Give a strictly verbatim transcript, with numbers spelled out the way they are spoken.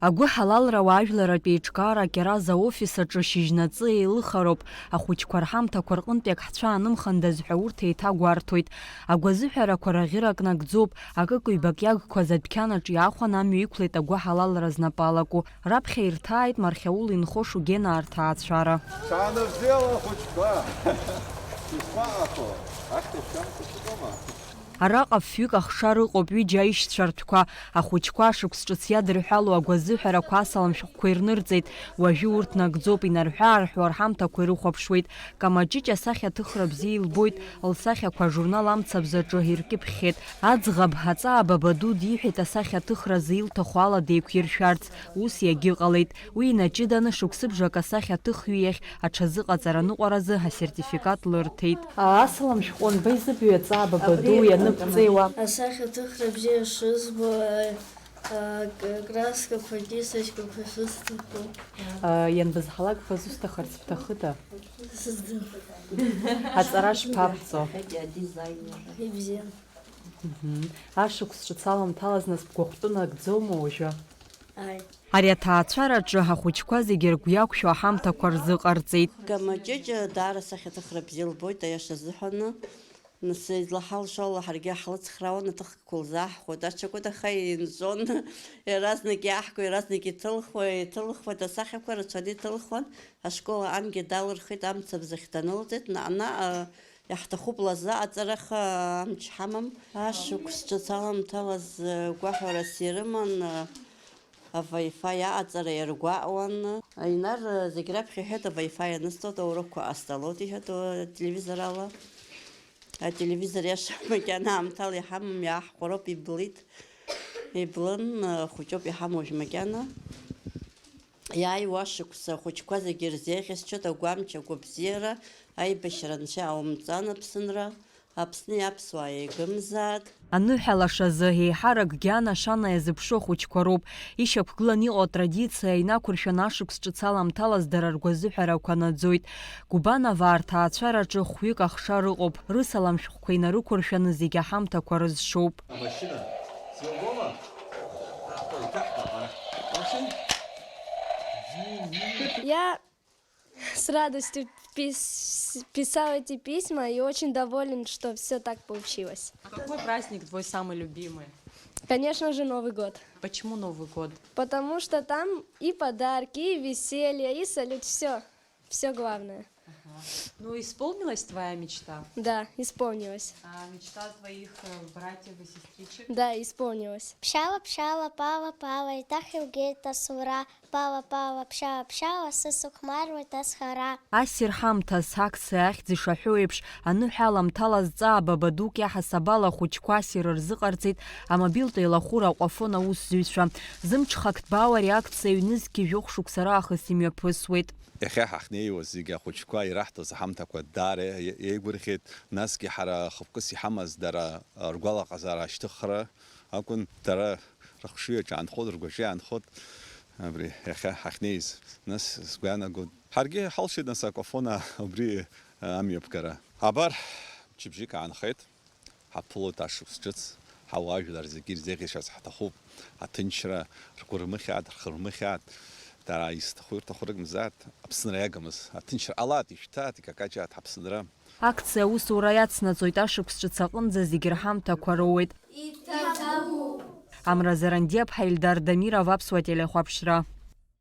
Агәыҳалалра уаажәларратә еиҿкаара Кьараз аофис аҿы шьыжьнаҵы еилыхароуп. Ахәыҷқәа рҳамҭақәа рҟынтәи ак ҳцәаанымхандаз ҳәа урҭ еиҭагәарҭоит. Агәазыҳәарақәа раӷьырак нагӡоуп. Акык-ҩбак иагқәаз адәқьан аҿы иаахәан амҩа иқәлеит агәыҳалалра знапы алаку. Раԥхьа ирҭааит Мархьаул инхо Шугенаа рҭаацәара. Шәаанырзеила, ахәыҷқәа! Ишԥаҟахо? Ахьҭа шәшәамҭа шәыҟоума? Араҟа фҩык ахшара ыҟоуп, ҩыџьа аишьцәа ртәқәа. Ахәыҷқәа ашықәс ҿыц иадырҳәалоу агәазыҳәарақәа асалам шәҟәқәа ирнырҵеит. Уажәы урҭ нагӡоуп, инарҳәы-аарҳәуа рҳамҭақәа ирыхәаԥшуеит. Камаҷыҷ асахьаҭыхра бзиа илбоит, лсахьақәа ажурнал Амцабз аҿы иркьыԥхьхьеит. Аӡӷаб, аҵаа Бабаду диҳәеит асахьаҭыхразы илҭаху ала деиқәиршәарц, ус иагьыҟалеит. Уи инаҷыданы шықәсыбжак асахьаҭыхҩы иахь аҽазыҟаҵара аныҟәаразы асертификат лырҭеит. Асалам шәҟәы анба изыбҩа аҵаа Бабаду ианыԥҵеиуа? Асахьаҭыхра бзиа шызбо, а, а, к-, краскақәа, кьысашькақәа шысҭаху. А, ианбызҳалак ҳәа зусҭахарц бҭахыда? Сыздым. Аҵара шԥабҵо? Ибзиан. Мгм. Ашықәс ҿыц аламҭалаз нас бгәахәтәы нагӡоума уажәы? Ааи. Ари аҭаацәараҿы ахәыҷқәа зегьы ргәы иақәшәо аҳамҭақәа рзыҟарҵеит. Камаҷыҷ даара сахьаҭыхра бзиа лбоит, аиаша азыҳәан. Нас излаҳалшо ала ҳаргьы ҳлыцхраауан, аҭыхгақәа лзааҳхәоит. Аҽакәыт аха инҵәон, иаразнак иаҳго, иаразнак иҭылхуа, иҭылхуеит, асахьақәа рацәаны иҭылхуан. Ашкол аҟангьы далырхит, амцабз ахь данылҵит, наҟ-наҟ, а, иаҳҭахуп лазы аҵараха, амч ҳамам. Ашықәс ҿыц аламҭалаз, а, гәаҳәарас ирыман, а, аваифаи аҟаҵара иаргәаҟуан. Инар, а, зегь раԥхьа иҳәеит, аваифаи анысҵоит, аурокқәа ҟасҵалоит, иҳәеит, а, телевизор ала. Ателевизор иаша макьана аамҭала иҳамам, иааҳхәароуп, иблит. Иблын, а, хәыҷоуп иҳамоу уажә макьана. Иааиуа ашықәс ахәыҷқәа зегьы ирзеиӷьасшьоит агәамч, агәабзиара, аибашьра анцәа иаумҵан Аԥсынра, Аԥсни аԥсуаа еигымзааит. Аныҳәа лашазы еиҳаракгьы анашана иазыԥшу ахәыҷқәа роуп. Ишьақәгыланы иҟоу атрадициа инақәыршәаны ашықәс ҿыц аламҭалаз дара ргәазыҳәарақәа наӡоит. Губановаа рҭаацәараҿы хәҩык ахшара ыҟоуп. Рысалам шәҟәқәа инарықәыршәаны зегь аҳамҭақәа рызшоуп. Амашьына. Силгома? Ҳаҟоу иҭаҳкып, ара. Машин? Я с радостью пис-, писал эти письма и очень доволен, что всё так получилось. А какой праздник твой самый любимый? Конечно же, Новый год. Почему Новый год? Потому что там и подарки, и веселье, и салют, всё. Всё главное. Ага. Ну, исполнилась твоя мечта? Да, исполнилась. А мечта твоих, э, братьев и сестричек? Да, исполнилась. Ԥшьаала, ԥшьаала, пала, пала, еиҭах илгеит асура. Пала, пала, ԥшьаала, ԥшьаала, сысықәмаруеит азхара. Ассир ҳамҭас акциа ахьӡ ишаҳәо еиԥш, аныҳәа аламҭалаз ҵаа баба дук иаҳасабала ахәыҷқәа ассир рзыҟарҵеит амобилтә еилахәыра Аҟәафон аусзуҩцәа. Зымҽхак ҭбаау ари акциа ҩнызқьи жәохә шықәса раахыс имҩаԥысуеит. Иахьа ҳахьнеиуаз зегьы ахәыҷқәа ираҳҭоз аҳамҭақәа даара еигәырӷьеит, насгьы ҳара хықәкыс иҳамаз дара ргәалаҟазаара ашьҭыхра акәын, дара рыхшыҩ аҿы аанхот, ргәаҿы иаанхот, абри иахьа ҳахьнеиз, нас сгәы иаанагоит. Ҳаргьы ҳалшеит, нас, Аҟәафон убри амҩаԥгара. Абар, мчыбжьык аанхеит. Ҳаԥылоит ашықәс ҿыц, ҳауаажәлар зегьы ирзеиӷьашаз ҳҭахуп. Аҭынчра ргәы рмыхьааит, рхы рмыхьааит. Дара изҭаху ирҭаху ракәымзааит, Аԥсынра иагымыз аҭынчра ҟалааит, ишәҭааит, икакаҷааит ҳаԥсынра. Акциа аусура иацнаҵоит, ашықәс ҿыц аҟынӡа зегьы рҳамҭақәа роуеит. Иҭабуп. Амра Зарандиаԥҳа, Ельдар Дамиров, Аԥсуа телехәаԥшра.